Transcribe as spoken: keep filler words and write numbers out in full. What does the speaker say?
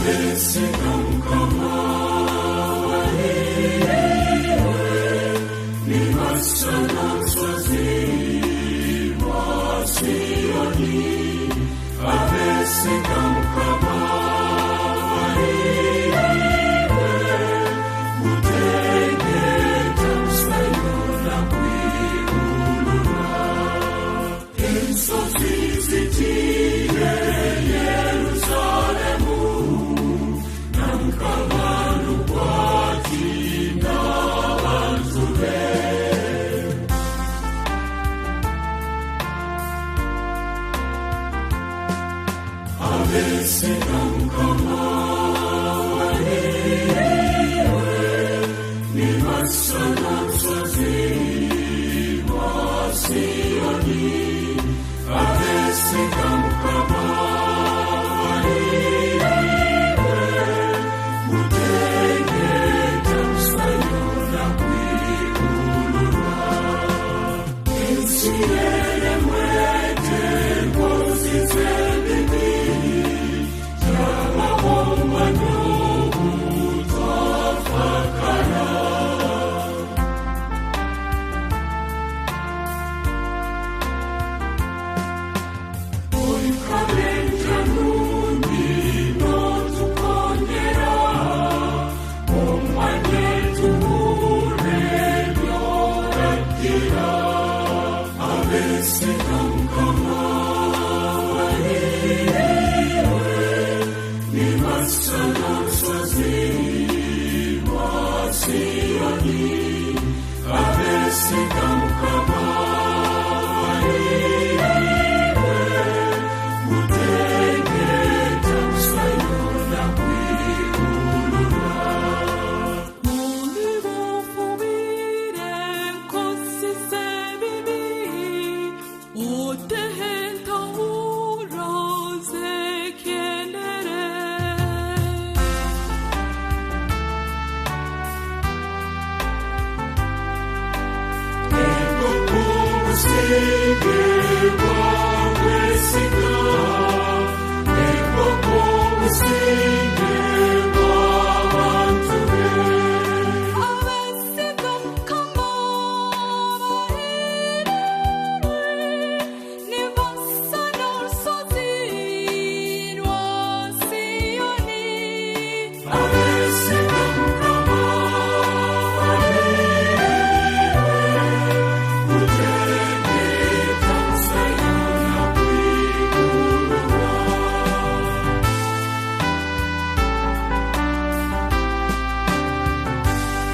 Abeesiga Mukama, bali iwe, nibasisana omusozi gwa Siyoni. Abeesiga Mukama, bali iwe, mutegeeta kusayo na kwigulura. Ensozi zitiire Yerusaalemu, na Mukama nukwati n'abantu be. Abeesiga Mukama, bali iwe, nibasisana omusozi gwa Siyoni. Abeesiga Mukama, bali iwe, mutegeeta kusayo na kwigulura. Ensi eremwete enkozi z'ebibi, yabaho omwanya ogutafakara. Oikale nja nungi notukonyera, omanye tuhurre eby'oragira. Abeesiga Mukama, bali iwe, nibasisana omusozi gwa Siyoni. Abeesiga Mukama, bali iwe, mutegeeta kusayo na kwigulura. Mulibafubire enkozi z'ebibi, otehe entahura z'ekyendere. Enkoko obusinge bwa kwesiga, enkoko obusinge